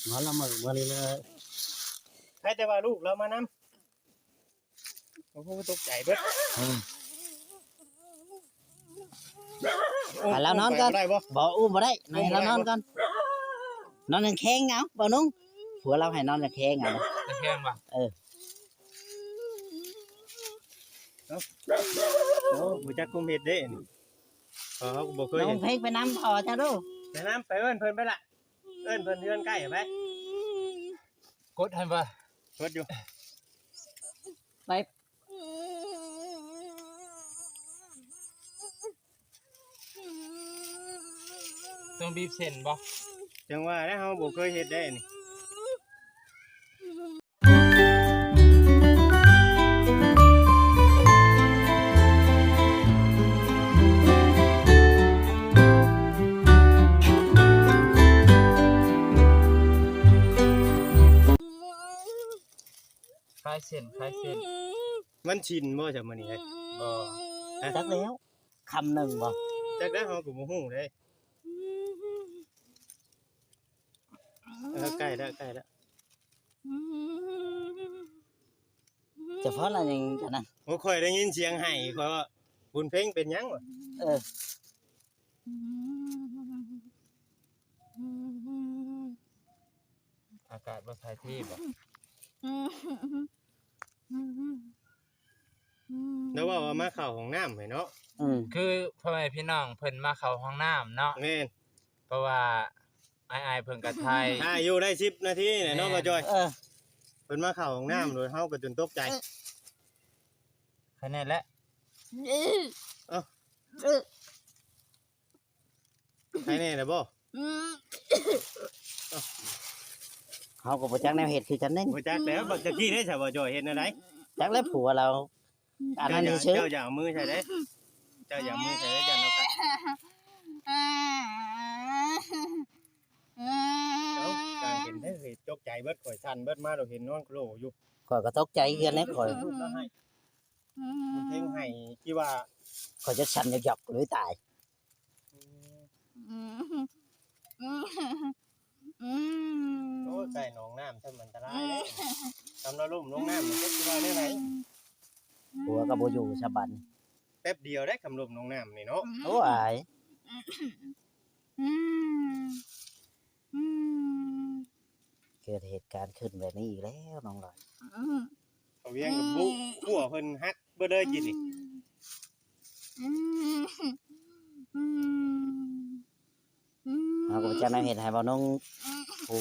ນອນລະເມີມື້ນີ້ເລີຍ ໃຫ້ແຕ່ວ່າລູກລາວມານຳ. ໂອ້ໂຫ ຕົກໃຈເບິດ. ເອີ ອຸ້ມ ໃຫ້ລາວນອນກ່ອນ. ໄປບໍ່ໄດ້ບໍ່? ບໍ່ ອຸ້ມບໍ່ໄດ້. ໃຫ້ລາວນອນກ່ອນ. ນອນແຂງໆ ເອົາ ບ່າວນຸ່ງ ຜົວລາວໃຫ້ນອນແຂງໆ ເອົາ. ແຂງໆ ບໍ່? ເອີ. ເອົ້າ ໂອ້ ບໍ່ຈັກຄຸມເຮັດເດ້ນີ້. ເອີ ເຮົາກໍບໍ່ເຄີຍເຫັນ. ນ້ອງເພັງໄປນຳພໍ່ເຈົ້າດູ. ໄປນຳ ໄປເອີ້ນເພິ່ນໄປລະ. ເອີ້ນເພິ່ນເຮືອນໃກ້ໄປ. ກົດຫັ້ນບໍ່? ກົດຢູ່. ໄປ. ຕ້ອງບີບເສັ້ນບໍ່? ຈັ່ງວ່າແຫຼະ ເຮົາບໍ່ເຄີຍເຮັດເດ້ນີ້. ຄາຍເສັ້ນ ຄາຍເສັ້ນ. ມັນຊິນບໍ່ຊະມື້ນີ້ເຮີ້ຍ? ບໍ່. ຮະ? ຈັກແລ້ວ ຄຳໜຶ່ງບໍ່? ຈັກແລ້ວ ເຮົາກໍບໍ່ຮູ້ເດ້. ເອີ ໃກ້ແລ້ວ ໃກ້ແລ້ວ. ຈະຟ້ອນລະຍັງກັນນະ. ໂອ້ ຂ້ອຍໄດ້ຍິນສຽງໄຫ້ ຂ້ອຍວ່າບຸນເພັງເປັນຫຍັງວະ? ເອີ. ອາກາດບໍ່ຖ່າຍເທບໍ່? ແລ້ວເວົ້າວ່າມາເຂົ້າຫ້ອງນ້ຳໃຫ້ເນາະ. ອືມ ຄືພໍ່ແມ່ພີ່ນ້ອງເພິ່ນມາເຂົ້າຫ້ອງນ້ຳເນາະ. ແມ່ນ. ເພາະວ່າອ້າຍໆເພິ່ນກໍຖ່າຍ ຖ່າຍຢູ່ໄດ້ສິບນາທີແຫຼະເນາະ ແມ່ນ ບ່າວຈ້ອຍ. ເອີ ເພິ່ນມາເຂົ້າຫ້ອງນ້ຳໂດຍເຮົາກໍຈົນຕົກໃຈ. ແຄ່ນັ້ນແຫຼະ. ເອົ້າ. ໃຄແນ່ແລ້ວບໍ່? ອືມ ເຮົາກໍບໍ່ຈັກແນວເຮັດຄືກັນເດ້. ບໍ່ຈັກແລ້ວ ບັກຕະກີ້ເດ້ ສາວບ່າວຈ້ອຍເຮັດແນວໃດ? ຈັກແລ້ວ ຜົວລາວອັນນັ້ນຊື່. ເຈົ້າຢ່າເອົາມືໃສ່ເດ້ ເຈົ້າຢ່າເອົາມືໃສ່ເດ້ ຢ້ານລາວກັດ. ເອົ້າ ກາງເຫັນເດ້ ຕົກໃຈເບິດ ຂ້ອຍສັ່ນເບິດ ມາແລ້ວເຫັນນອນໂຄລຢູ່. ຂ້ອຍກໍຕົກໃຈຄືກັນແຫຼະ ຂ້ອຍ ເພງໄຫ້ທີ່ວ່າ ຂ້ອຍຈະສັ່ນຢອກໆ ເລີຍຕາຍ. ອືມ ອືມ ໂອ້ ໃສ່ໜອງນ້ຳ ທຳອັນຕະລາຍເດ້. ອືມ ຄຳລະລົ້ມລົງນ້ຳ ຈັກຊິວ່າແນວໃດ? ຜົວກໍບໍ່ຢູ່ຊະບັດນີ້. ແປັບດຽວໄດ້ ຄຳລົມລົງນ້ຳນີ້ເນາະ. ໂອ້ຍ ອືມ ອືມ ເກີດເຫດການຂຶ້ນແບບນີ້ອີກແລ້ວ ນ້ອງລອຍ. ອືມ ເຂົາວຽງກັບບຸ ອືມ ຂົວເພິ່ນຫັກເບິດເລີຍກິນນີ້. ອືມ ອືມ ອືມ ເຮົາກໍບໍ່ຈັກແນວເຮັດໃຫ້ບ່າວນຸ່ງ ອືມ ຜູ້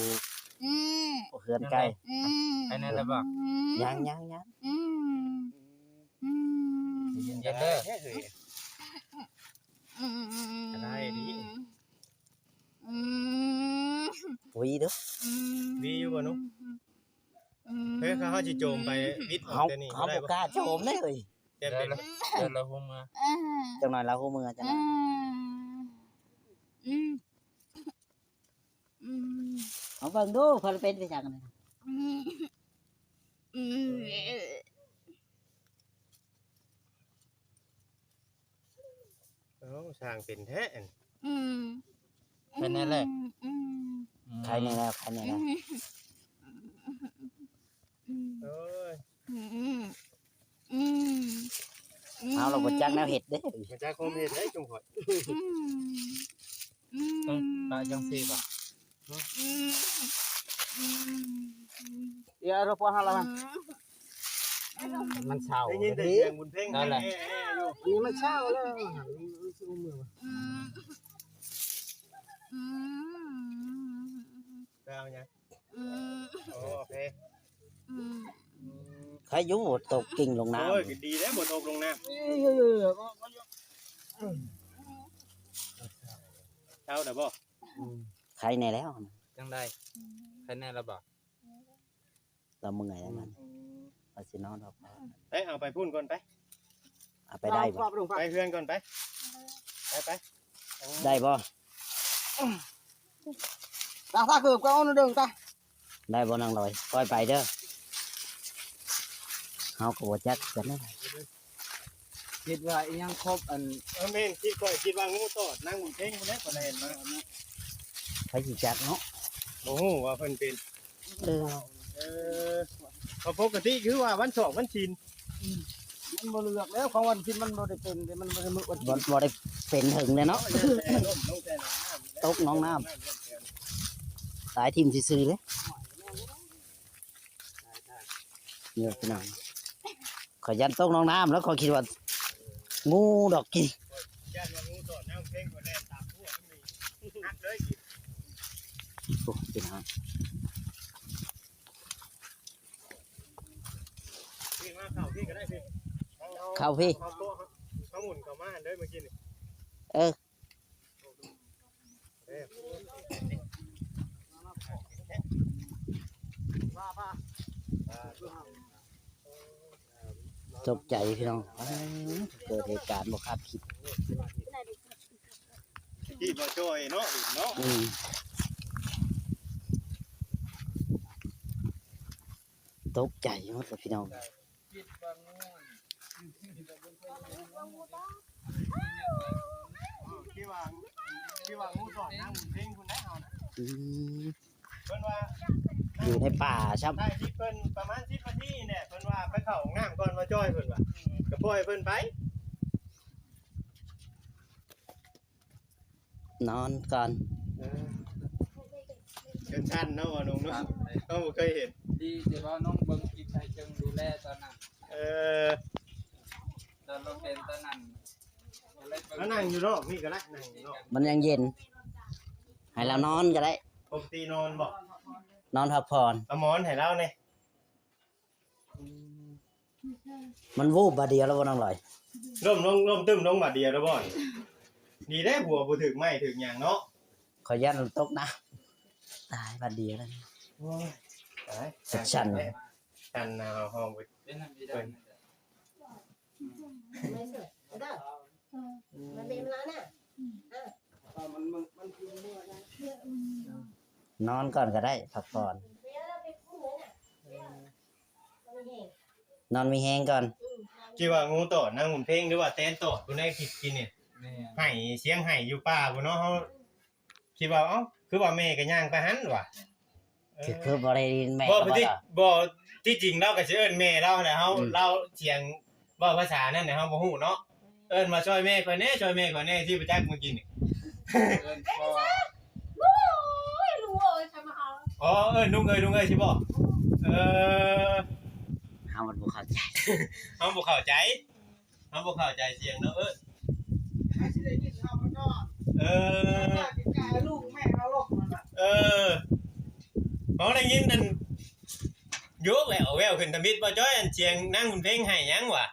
ອືມ ຜູ້ເຮືອນໃກ້. ອືມ ໄປແນ່ແລ້ວບໍ່? ອືມ ຍັງ ຍັງ ຍັງ. ອືມ ອືມ ເຢັນໆເດີ. ອືມ ອືມ ອືມ ກະໄດ້ດີ. ອືມ ຫວີເດີ. ອືມ ຫວີຢູ່ບໍ່ໜູ? ອືມ ເຮີ້ຍ ເຮົາຊິໂຈມໄປ ອືມ ວິດອອກແຕ່ນີ້ ເຮົາ ເຮົາບໍ່ກ້າໂຈມເດ້ເຮີ້ຍ. ຢ້ານເປັນ ຢ້ານລາວຮູ້ເມືອ. ອືມ ຈັກໜ້ອຍລາວຮູ້ເມືອ ຈັກໜ້ອຍ. ອືມ ອືມ ອືມ ເອົາເບິ່ງດູ ເພິ່ນເປັນໄປຈັ່ງນັ້ນ. ອືມ ອືມ ເອົ້າ ຊ່າງເປັນແທ້. ອືມ ແຄ່ນັ້ນແຫຼະ. ອືມ ອືມ ໄຄແນ່ແລ້ວ ໄຄແນ່ແລ້ວ. ອືມ ໂອ້ຍ ອືມ ອືມ ເຮົາລະບໍ່ຈັກແນວເຮັດເດ້. ບໍ່ຈັກຄວາມເຮັດເດ້ ຈຸມຂ້ອຍ. ອືມ ອືມ ເອີ ປະຈັ່ງຊີ້ບໍ່? ອືມ ອືມ ເອີ ເອົາພວກເຮົາລະ ອືມ ມັນເຊົາ ໄດ້ຍິນແຕ່ສຽງບຸນເພັງ ນັ້ນແຫຼະ ແອ່ໆຢູ່. ອັນນີ້ມັນເຊົາແລ້ວ ມັນຊິອຸມມື. ອືມ ອືມ ໄປເອົາຫຍັງ? ອືມ ໂອເຄ ອືມ ອືມ ໃຄຢູ່ ຕົກກິ່ງລົງນ້ຳ. ໂອ້ຍ ກໍດີແລ້ວ ບໍ່ຕົກລົງນ້ຳ. ເຊົາແລ້ວບໍ່? ອືມ ໄຄແນ່ແລ້ວ. ຈັ່ງໃດ? ໄຄແນ່ແລ້ວບໍ່? ລາວເມື່ອຍແລ້ວມັນ ອືມ ລາວຊິນອນພັກຜ່ອນ. ໄປ ເອົາໄປພຸ້ນກ່ອນໄປ. ເອົາໄປໄດ້ບໍ່? ໄປເຮືອນກ່ອນໄປ. ໄປ ໄປ. ໄດ້ບໍ່? ຕາ ຕາ ເກີບກໍເອົາໜຶ່ງຕາ. ໄດ້ບໍ່ນາງລອຍ? ຄ່ອຍໄປເດີ. ເຮົາກໍບໍ່ຈັກຄືກັນນະ. ຄິດວ່າອີຫຍັງຄົບອັນ ເອີ ແມ່ນ ຄິດ ຂ້ອຍຄິດວ່າງູຕອດນາງບຸນເພັງພຸ້ນແຫຼະ ຂ້ອຍເຫັນມາ. ໃຜຊິຈັກເນາະ. ບໍ່ຮູ້ວ່າເພິ່ນເປັນ. ເອີ ເອີ ເພາະປົກກະຕິຄືວ່າວັນສອກວັນສິນ ມັນບໍ່ເລືອກແລ້ວ ຂອງວັນສິນມັນບໍ່ໄດ້ເປັນເດ້ ມັນບໍ່ໄດ້ມື້ວັນສິນ ບໍ່ ບໍ່ໄດ້ເປັນເຖິງເດ້ເນາະ ຕົກໜອງນ້ຳ ຕາຍຖິ້ມຊື່ໆເດ້. ນີ້ພີ່ນ້ອງ ຂ້ອຍຢ້ານຕົກໜອງນ້ຳ ແລ້ວຂ້ອຍຄິດວ່າງູດອກກີ້ ຢ້ານວ່າງູຕອດນ້ຳເພັງ ຂ້ອຍແລ່ນຕາມຫົວມັນນີ້ ຮັກເລີຍ. ໂອ້ ພີ່ນ້ອງ ນີ້ມາເຂົ້າພີ້ກໍໄດ້ພີ້ ເຂົ້າພີ້ ເຂົ້າໂຕະ ເຂົ້າໝູນເຂົ້າມາເດີມື້ກີ້ນີ້ ເອີ. ຕົກໃຈພີ່ນ້ອງ ເກີດເຫດການບໍ່ຄາດຄິດ ທີ່ບໍ່ຈ່ອຍເນາະ ເນາະ ອືມ ຕົກໃຈໝົດແລ້ວພີ່ນ້ອງ. ທີ່ວ່າ ທີ່ວ່າງູຕອດນາງບຸນເພັງພຸ້ນນະເຮົານະ ອືມ ເພິ່ນວ່າຢູ່ໃນປ່າຊ້ຳ ໄດ້ທີ່ເພິ່ນປະມານສິບນາທີນີ້ແຫຼະ ເພິ່ນວ່າໄປເຂົ້າຫ້ອງນ້ຳກ່ອນ ບໍ່ຈ່ອຍ ເພິ່ນວ່າ ກໍປ່ອຍເພິ່ນໄປ. ນອນກ່ອນ ເອີ ເປັນຊັ້ນເນາະ ບໍ່ນຸ່ງເນາະ ເຮົາບໍ່ເຄີຍເຫັນ ດີແຕ່ວ່ານ້ອງເບິ່ງຄລິບໃຫ້ເຊິ່ງດູແລຕອນນັ້ນ ເອີ ຕອນລາວເປັນຕອນນັ້ນ ມານັ່ງຢູ່ນອກນີ້ກໍໄດ້ ນັ່ງຢູ່ນອກ ມັນຍັງເຢັນ ໃຫ້ລາວນອນກໍໄດ້ ປົກກະຕິນອນບໍ່ ນອນພັກຜ່ອນ ເອົາໝອນໃຫ້ລາວແດ່. ມັນວູບບາດດຽວແລ້ວບໍ່ນ້ອງລອຍ ລົ້ມລົງ ລົ້ມຕຶ້ມລົງບາດດຽວແລ້ວບໍ່ນີ້ ດີແລ້ວຫົວບໍ່ຖືກໄມ້ຖືກຫຍັງເນາະ ຂ້ອຍຢ້ານຕົກນ້ຳ ຕາຍບາດດຽວແລ້ວ ໂອ້ຍ ຕາຍ ສັນໆ ສັນນາວຫ້ອງເປັນອັນນີ້ໄດ້ ມັນເປັນເວລານະ ອືມ ນອນກ່ອນກໍໄດ້ ພັກຜ່ອນ ນອນມີແຮງກ່ອນ ອືມ ຄິດວ່າງູຕອດນາງບຸນເພັງ ຫຼືວ່າແຕນຕອດ ຜູ້ໃດຄິດກິນນີ້ ແມ່ນ ໄຫ້ ສຽງໄຫ້ຢູ່ປ່າພຸ້ນເນາະ ເຮົາ ຄິດວ່າ ເອົ້າ ຄືວ່າແມ່ກໍຍ່າງໄປຫັ້ນຫວາ ຄື ຄືບໍ່ໄດ້ຍິນແມ່ ບໍ່ ບໍ່ ທີ່ ບໍ່ ທີ່ຈິງລາວກໍຊິເອີ້ນແມ່ລາວຫັ້ນແຫຼະ ເຮົາ ອືມ ລາວສຽງເວົ້າພາສານັ້ນແຫຼະ ເຮົາບໍ່ຮູ້ເນາະ ເອີ້ນວ່າຊ່ອຍແມ່ຂ້ອຍແດ່ ຊ່ອຍແມ່ຂ້ອຍແດ່ ທີ່ປະຈັກມື້ກີ້ນີ້ ເອີ້ນພໍ່ ໂອ້ຍ ລຸງເອີຍ ໃຄມາຫາ ອໍ ເອີ້ນລຸງເອີຍ ລຸງເອີຍ ຊິບໍ່ ເອີ ເຮົາມັນບໍ່ເຂົ້າໃຈ ເຮົາບໍ່ເຂົ້າໃຈ. ເຮົາບໍ່ເຂົ້າໃຈສຽງເນາະ ເອີ ໃຜຊິໄດ້ຍິນເຮົາເນາະ ເອີ ແມ່ເຮົາລົງ ເອີ ເຮົາໄດ້ຍິນນັ້ນ ໂຍກແລ້ວແວ່ວຂຶ້ນທຳອິດ ບໍ່ຈ້ອຍ ອັນສຽງນາງບຸນເພັງໄຫ້ຫຍັງຫວາ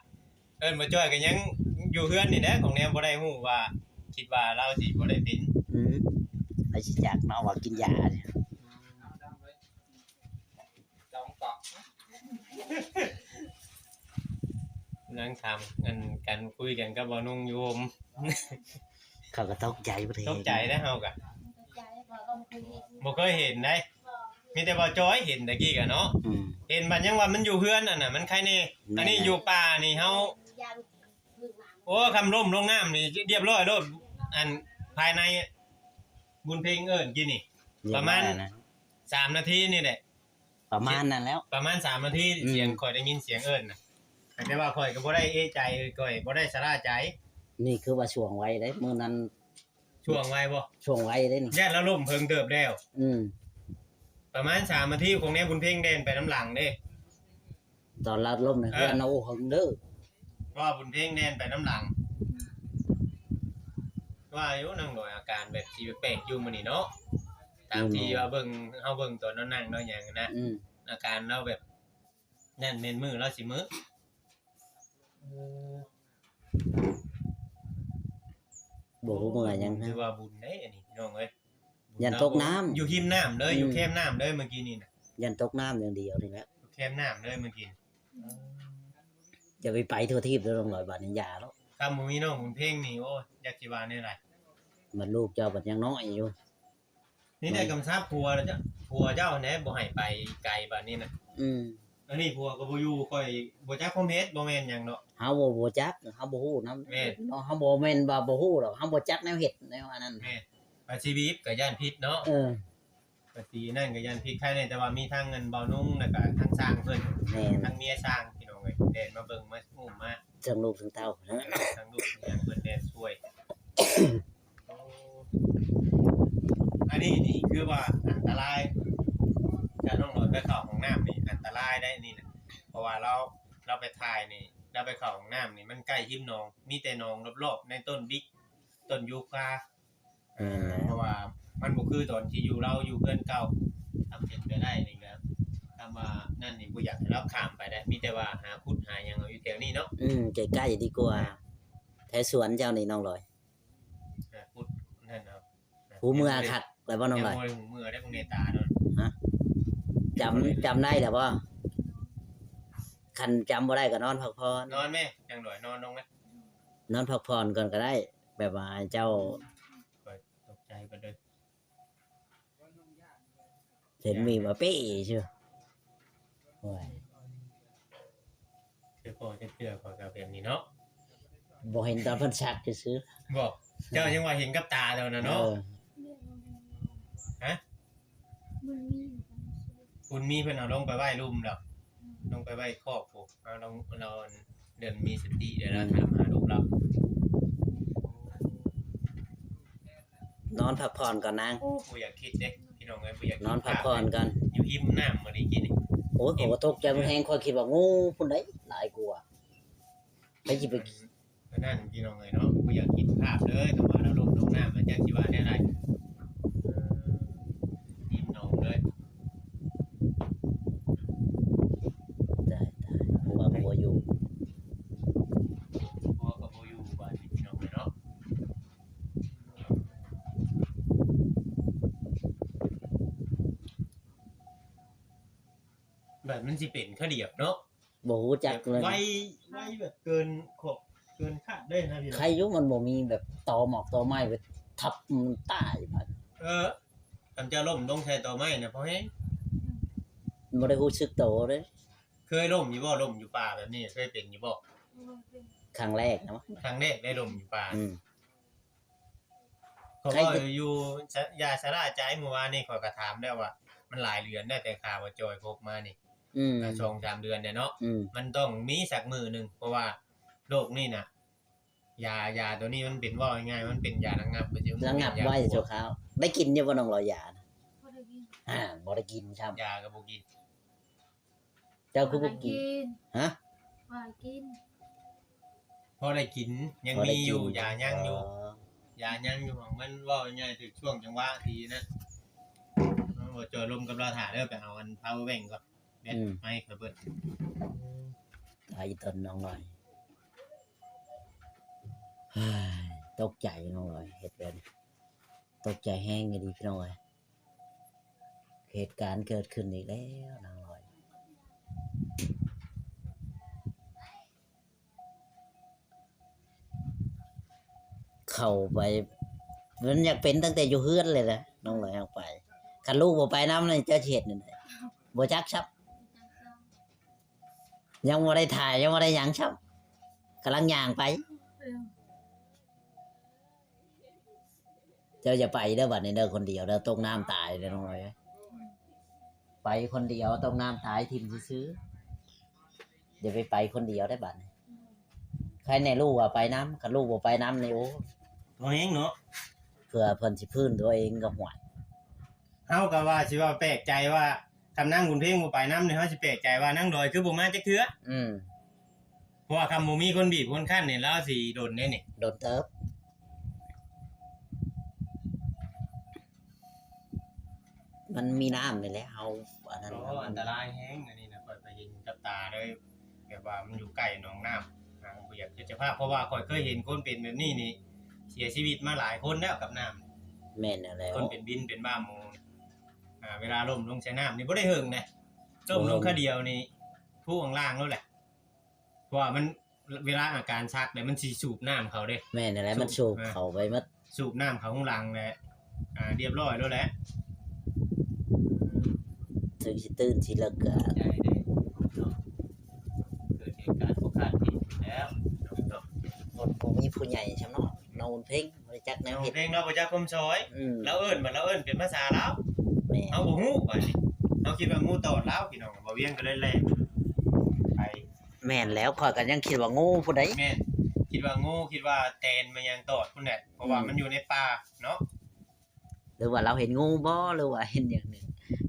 ເອີ້ນບໍ່ຈ້ອຍກໍຍັງຢູ່ເຮືອນນີ້ແຫຼະ ຂອງແນວບໍ່ໄດ້ຮູ້ວ່າ ຄິດວ່າລາວຊິບໍ່ໄດ້ເປັນ ອືມ ໃຜຊິຈັກເນາະວ່າກິນຢາ ສອງກອກ ນັ່ງຖາມ ອັນ ກັນ ຄຸຍກັນກັບບ່າວນຸ່ງຢູ່ໂຮມ ເຂົາກໍຕົກໃຈບໍ່ໄດ້ ຕົກໃຈເດ້ເຮົາກະ ບໍ່ເຄີຍເຫັນເດ້ ມີແຕ່ບ່າວຈ້ອຍເຫັນຕະກີ້ກະເນາະ ອືມ ເຫັນບັດຍັງວ່າມັນຢູ່ເຮືອນ ອັນນັ້ນມັນໄຄແນ່ ແມ່ນ ອັນນີ້ຢູ່ປ່ານີ້ເຮົາ ໂອ້ ຄຳລົ້ມລົງນ້ຳນີ້ຮຽບຮ້ອຍໂລດ ອັນ ພາຍໃນ ບຸນເພັງເອີ້ນກິນນີ້ ປະມານສາມນາທີນີ້ແຫຼະ ປະມານນັ້ນແລ້ວ ປະມານສາມນາທີ ອືມ ສຽງຂ້ອຍໄດ້ຍິນສຽງເອີ້ນນະ ແຕ່ວ່າຂ້ອຍກໍບໍ່ໄດ້ເອະໃຈ ຂ້ອຍບໍ່ໄດ້ຊະລາໃຈ ນີ້ຄືວ່າຊ່ວງໄວເດ້ ມື້ນັ້ນຊ່ວງໄວບໍ່? ຊ່ວງໄວເດ້ນີ້ ຢ້ານລາວລົ້ມເພິງເຕີບແລ້ວ ອືມ ປະມານສາມນາທີ ຂອງແນວບຸນເພັງແລ່ນໄປນຳຫຼັງເດ້ ຕອນລາວລົ້ມໃນເຮືອນນະ ເອີ ໂອ້ ເຫິງເດີ ເພາະວ່າບຸນເພັງແລ່ນໄປນຳຫຼັງ ວ່າຢູ່ນາງດອຍອາການແບບຊິແປກໆຢູ່ມື້ນີ້ເນາະ ຕາມທີ່ວ່າເບິ່ງ ເຮົາເບິ່ງຕອນລາວນັ່ງລາວຫຍັງນະ ອືມ ອາການລາວແບບນັ້ນແມ່ນມື້ລາວຊິມື້ ເອີ ບໍ່ຮູ້ເມື່ອຫຍັງນະ ຖືວ່າບຸນເດ້ອັນນີ້ພີ່ນ້ອງເອີຍ ຢ້ານຕົກນ້ຳ ຢູ່ຮິມນ້ຳເລີຍ ອືມ ຢູ່ແຄມນ້ຳເລີຍມື້ກີ້ນີ້ນະ ຢ້ານຕົກນ້ຳຢ່າງດຽວນີ້ແຫຼະ ຢູ່ແຄມນ້ຳເລີຍມື້ກີ້ ຢ່າໄປໄປທົ່ວທີບເດີນ້ອງລອຍ ບາດນີ້ຢ່າເນາະ ຄັນບໍ່ມີນ້ອງບຸນເພັງນີ້ ໂອ້ຍ ຈັກຊິວ່າແນວໃດ ບັດລູກເຈົ້າບັດຍັງນ້ອຍຢູ່ ມີແຕ່ກຳຊັບຜົວລະເຈົ້າ ຜົວເຈົ້າຫັ້ນແຫຼະບໍ່ໃຫ້ໄປໄກບາດນີ້ນະ ອືມ ອັນນີ້ຜົວກໍບໍ່ຢູ່ ຂ້ອຍບໍ່ຈັກຄວາມເຮັດ ບໍ່ແມ່ນຫຍັງດອກ ເຮົາບໍ່ ບໍ່ຈັກ ເຮົາບໍ່ຮູ້ນຳ ແມ່ນ ເນາະ ເຮົາບໍ່ແມ່ນວ່າບໍ່ຮູ້ດອກ ເຮົາບໍ່ຈັກແນວເຮັດແນວອັນນັ້ນ ແມ່ນ ວ່າຊິບີບກໍຢ້ານຜິດເນາະ ເອີ ກໍຊິນັ້ນກໍຢ້ານຜິດໄຄແດ່ ແຕ່ວ່າມີທັງອັນເບົານຸງ ແລ້ວກໍທັງຊ່າງເພິ່ນ ແມ່ນ ທັງເມຍຊ່າງ ພີ່ນ້ອງເອີຍ ແລ່ນມາເບິ່ງ ມາອຸ້ມມາ ທັງລູກທັງເຕົ້າ ເອີ ທັງລູກທັງຫຍັງເພິ່ນແລ່ນຊ່ວຍ. ໂອ້ ອັນນີ້ນີ້ຄືວ່າອັນຕະລາຍ ຖ້ານ້ອງຫຼອຍໄປເຂົ້າຫ້ອງນ້ຳນີ້ອັນຕະລາຍໄດ໋ ອັນນີ້ນະ ເພາະວ່າລາວ ລາວໄປຖ່າຍນີ້ ລາວໄປເຂົ້າຫ້ອງນ້ຳນີ້ ມັນໃກ້ຮິມໜອງ ມີແຕ່ໜອງລອບໆ ໃນຕົ້ນບິກ ຕົ້ນຢູຄາ ແມ່ນແຫຼະ ເພາະວ່າມັນບໍ່ຄືຕອນທີ່ຢູ່ ລາວຢູ່ເຮືອນເກົ່າ. ຖ້າເປັນໄປໄດ້ນີ້ກໍ ຄຳວ່ານັ້ນນີ້ ບໍ່ຢາກໃຫ້ລາວຂ້າມໄປໄດ້ ມີແຕ່ວ່າຫາຂຸດຫາຫຍັງເອົາຢູ່ແຖວນີ້ເນາະ. ອືມ ໃກ້ໆ ດີກວ່າ ແຖວສວນເຈົ້ານີ້ນ້ອງລອຍ ຫາຂຸດນັ້ນເອົາ. ຫູເມືອຄັກແລ້ວບໍ່ນ້ອງລອຍ? ຫູເມືອໄດ້ ເບິ່ງໃນຕາເນາະ. ຮະ ຈຳ ຈຳໄດ້ແລ້ວບໍ່? ຄັນຈຳບໍ່ໄດ້ກໍນອນພັກຜ່ອນ ນອນແມ່ ນ້ອງລອຍ ນອນລົງແມ່ ນອນພັກຜ່ອນກ່ອນກໍໄດ້ ແບບວ່າໃຫ້ເຈົ້າ ຂ້ອຍຕົກໃຈເບິດເດີ ເຫັນມີມາເປ້ຊື່ ໂອ້ຍ ຄືພໍຈັກເທື່ອ ພໍກັບແບບນີ້ເນາະ ບໍ່ເຫັນຕອນເພິ່ນຊັກຊື່ໆ ບໍ່ ເຈົ້າຍັງວ່າເຫັນກັບຕາເຈົ້ານະເນາະ. ເອີ ຮະ ບຸນມີ ບຸນມີເພິ່ນເອົາລົງໄປໄວ້ລຸ່ມດອກ ອືມ ລົງໄປໄວ້ຄອກພຸ້ນ ເອົາລອງ ລອງ ເລີ່ມມີສະຕິແລ້ວ ອືມ ຖາມຫາລູກລາວ. ນອນພັກຜ່ອນກ່ອນນາງ. ໂອ້ ບໍ່ຢາກຄິດເດ້ ພີ່ນ້ອງເອີຍ ບໍ່ຢາກຄິດ ນອນພັກຜ່ອນກ່ອນ ຢູ່ຮິມນ້ຳມື້ກີ້ນີ້. ໂອ້ຍ ຂ້ອຍກໍຕົກໃຈແຮງ ຂ້ອຍຄິດວ່າງູພຸ້ນໃດ໋ ຫຼາຍກວ່າ ໃຜຊິໄປ ອັນນັ້ນພີ່ນ້ອງເອີຍເນາະ ບໍ່ຢາກຄິດພາບເລີຍ ຄຳວ່າລາວລົງລົງນ້ຳ ແລ້ວຈັກຊິວ່າແນວໃດ ເອີ ອີ່ມໜອງເລີຍ. ຕາຍ ຕາຍ ຜົວກໍບໍ່ຢູ່ ຜົວກໍບໍ່ຢູ່ ບາດນີ້ພີ່ນ້ອງເອີຍເນາະ. ແບບມັນຊິເປັນຄາດຽວເນາະ ບໍ່ຮູ້ຈັກເລີຍ ໄວ ໄວແບບເກີນຂອບເກີນຄາດເລີຍນະພີ່ນ້ອງ. ໃຄຢູ່ມັນບໍ່ມີແບບຕໍໝອກຕໍໄມ້ໄປທັບມັນຕາຍບາດ. ເອີ ຄັນຈະລົ້ມລົງໃສ່ຕໍໄມ້ນະ ພໍແຮງ ບໍ່ໄດ້ຮູ້ສຶກໂຕເດ້. ເຄີຍລົ້ມຢູ່ບໍ່? ລົ້ມຢູ່ປ່າແບບນີ້ເຄີຍເປັນຢູ່ບໍ່? ຄັ້ງແລກນະ ຄັ້ງແລກໄດ້ລົ້ມຢູ່ປ່າ. ອືມ ຂ້ອຍເວົ້າຢູ່ ຢາຊະລາໃຈ ມື້ວານນີ້ຂ້ອຍກໍຖາມແລ້ວວ່າ ມັນຫຼາຍເດືອນແລ້ວ ແຕ່ຂ້າວ່າຈອຍພົບມານີ້ ອືມ ສອງສາມເດືອນແລ້ວເນາະ. ອືມ ມັນຕ້ອງມີສັກມື້ໜຶ່ງ ເພາະວ່າໂລກນີ້ນະ ຢາ ຢາໂຕນີ້ມັນເປັນ ເວົ້າງ່າຍໆ ມັນເປັນຢາລະງັບໄວ້ ລະງັບໄວ້ຊົ່ວຄາວ. ໄດ້ກິນຢູ່ບໍ່ນ້ອງລອຍຢານະ? ບໍ່ໄດ້ກິນ ອ່າ ບໍ່ໄດ້ກິນຊ້ຳ ຢາກໍບໍ່ກິນ. ເຈົ້າຄືບໍ່ກິນ? ຮະ? ບໍ່ກິນ ພໍໄດ້ກິນ ຍັງມີຢູ່ ພໍໄດ້ກິນ ຢາຍັງຢູ່ ອໍ ຢາຍັງຢູ່ ຂອງມັນເວົ້າງ່າຍໆ ຖືກຊ່ວງຈັງຫວະດີນະ ເອີ ບໍ່ຈ່ອຍລົມກັບລາວຖ້າເດີ ໄປເອົາອັນ power bank ກ່ອນ ແບັດ ອືມ ໄມ້ຂ້ອຍເບິດ. ຕາຍອີ່ຕົນນ້ອງນ້ອຍ ຕົກໃຈນ້ອງນ້ອຍ ເຮັດແບບນີ້ ຕົກໃຈແຮງອີ່ຫຼີພີ່ນ້ອງເອີຍ. ເຫດການເກີດຂຶ້ນອີກແລ້ວນາງລອຍ ເຂົ້າໄປ ມັນຢາກເປັນຕັ້ງແຕ່ຢູ່ເຮືອນເລີຍນະ ນ້ອງລອຍ ເອົາໄປ ຄັນລູກບໍ່ໄປນຳນີ້ ເຈົ້າຊິເຮັດແນວໃດ? ບໍ່ຈັກຊ້ຳ ຍັງບໍ່ໄດ້ຖ່າຍ ຍັງບໍ່ໄດ້ຫຍັງຊ້ຳ ກຳລັງຍ່າງໄປ. ເຈົ້າຢ່າໄປເດີ ບັດນີ້ເດີ ຄົນດຽວເດີ ຕົກນ້ຳຕາຍເດີນ້ອງເອີຍ ໄປຄົນດຽວຕົກນ້ຳຕາຍຖິ້ມຊື່ໆ ຢ່າໄປໄປຄົນດຽວເດີບັດນີ້. ໃຄແນ່ລູກວ່າໄປນຳ ຄັນລູກບໍ່ໄປນຳນີ້ ໂອ້ ບໍ່ແຮງເນາະ ເພື່ອເພິ່ນຊິຟື້ນຕົວເອງກໍຫວຍ. ເຮົາກໍວ່າຊິເວົ້າແປກໃຈວ່າ ຄັນນາງບຸນເພັງບໍ່ໄປນຳນີ້ ເຮົາຊິແປກໃຈວ່ານາງດອຍຄືບໍ່ມາຈັກເທື່ອ. ອືມ ເພາະວ່າຄັນບໍ່ມີຄົນບີບຄົນຄັ້ນນີ້ ລາວຊິດົນເດ້ນີ້ ດົນເຕີບ. ມັນມີນ້ຳນີ້ແຫຼະ ເຮົາອັນນັ້ນ ໂອ້ ອັນຕະລາຍແຮງອັນນີ້ນະ ຂ້ອຍໄປເຫັນກັບຕາເລີຍ ແບບວ່າມັນຢູ່ໃກ້ໜອງນ້ຳ ອ່າ ບໍ່ຢາກຄິດສະພາບ ເພາະວ່າຂ້ອຍເຄີຍເຫັນຄົນເປັນແບບນີ້ນີ້ ເສຍຊີວິດມາຫຼາຍຄົນແລ້ວກັບນ້ຳ. ແມ່ນແລ້ວ ຄົນເປັນບິນເປັນບ້າໝູ ອ່າ ເວລາລົ້ມລົງໃສ່ນ້ຳນີ້ບໍ່ໄດ້ເຫິງເດ້ ລົ້ມລົງຄາດຽວນີ້ ຜູ້ຂ້າງລ່າງໂລດແຫຼະ ເພາະວ່າມັນ ເວລາອາການຊັກແລ້ວມັນຊິສູບນ້ຳເຂົ້າເດ້. ແມ່ນແຫຼະ ມັນສູບເຂົ້າໄປໝົດ ສູບນ້ຳເຂົ້າຂ້າງຫຼັງແຫຼະ ອ່າ ລຽບຮ້ອຍໂລດແຫຼະ. ເຖິງຊິຕື້ນຊິເລິກກໍໃຈເດ້ ເກີດເຫດການບໍ່ຄາດຄິດແລ້ວເນາະ ບໍ່ມີຜູ້ໃຫຍ່ຊ່ຳເນາະ ນ້ອງບຸນເພັງ ບໍ່ໄດ້ຈັກແນວເຮັດ ນ້ອງບຸນເພັງລາວບໍ່ຈັກຄວາມຊອຍ. ອືມ ລາວເອີ້ນ ບັດລາວເອີ້ນເປັນພາສາລາວ ແ ເຮົາບໍ່ຮູ້ບາດນີ້ ເຮົາຄິດວ່າງູຕອດລາວ ພີ່ນ້ອງ ບ່າວວຽງກໍເລີຍແລ່ນໄປ. ແມ່ນແລ້ວ ຂ້ອຍກໍຍັງຄິດວ່າງູພຸ້ນໃດ໋. ແມ່ນ ຄິດວ່າງູ ຄິດວ່າແຕນມາຫຍັງຕອດພຸ້ນແຫຼະ ເພາະວ່າ ອືມ ມັນຢູ່ໃນປ່າເນາະ. ຫຼືວ່າລາວເຫັນງູບໍ່ ຫຼືວ່າເຫັນຫຍັງນີ້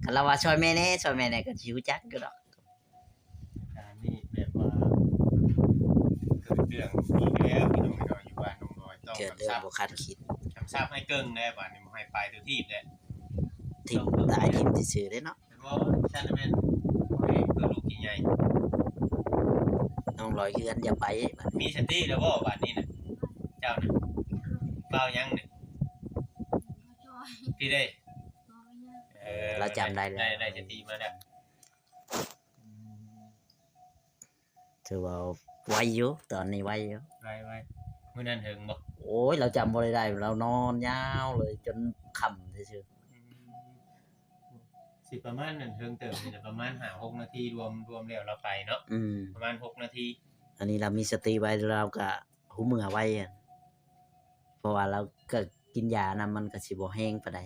ຄັນລາວວ່າຊ່ອຍແມ່ແດ່ ຊ່ອຍແມ່ແດ່ ກໍຊິຮູ້ຈັກຢູ່ດອກ. ອັນນີ້ແບບວ່າເກີດເລື່ອງອີກແລ້ວ ພີ່ນ້ອງເອີຍ ຢູ່ບ້ານນ້ອງລອຍ ຕ້ອງ ເກີດເລື່ອງບໍ່ຄາດຄິດ ກຳຊັບໃຫ້ເກິ່ງແດ່ ບາດນີ້ບໍ່ໃຫ້ໄປຕົວທີບແດ່ ຖິ້ມຕາຍຖິ້ມຊື່ໆເດ້ເນາະ. ບໍ່ ຊັ້ນແມ່ນບໍ່ໃຫ້ເກີດລູກໃຫຍ່ ນ້ອງລອຍເຮືອນຢ່າໄປ ມີສະຕິແລ້ວບໍ່ບາດນີ້ນະ ເຈົ້ານະ ເວົ້າຫຍັງນີ້ ພີ່ເດ້ ເອີ ລາວຈຳໄດ້ແລ້ວ ໄດ້ ໄດ້ສະຕິມາແລ້ວ. ຖືວ່າໄວຢູ່ ຕອນນີ້ໄວຢູ່ ໄວ ໄວ. ມື້ນັ້ນເຖິງບໍ່? ໂອ້ຍ ລາວຈຳບໍ່ໄດ້ ລາວນອນຍາວເລີຍ ຈົນຄ່ຳຊື່ໆ. ອືມ ຊິປະມານນັ້ນ ເຖິງເຕີບນີ້ແຫຼະ ປະມານຫ້າຫົກນາທີ ລວມ ລວມແລ້ວລາວໄປເນາະ. ອືມ ປະມານຫົກນາທີ. ອັນນີ້ລາວມີສະຕິໄວ ລາວກະຮູ້ເມືອໄວ ເພາະວ່າລາວກະກິນຢານຳ ມັນກະຊິບໍ່ແຮງປານໃດ.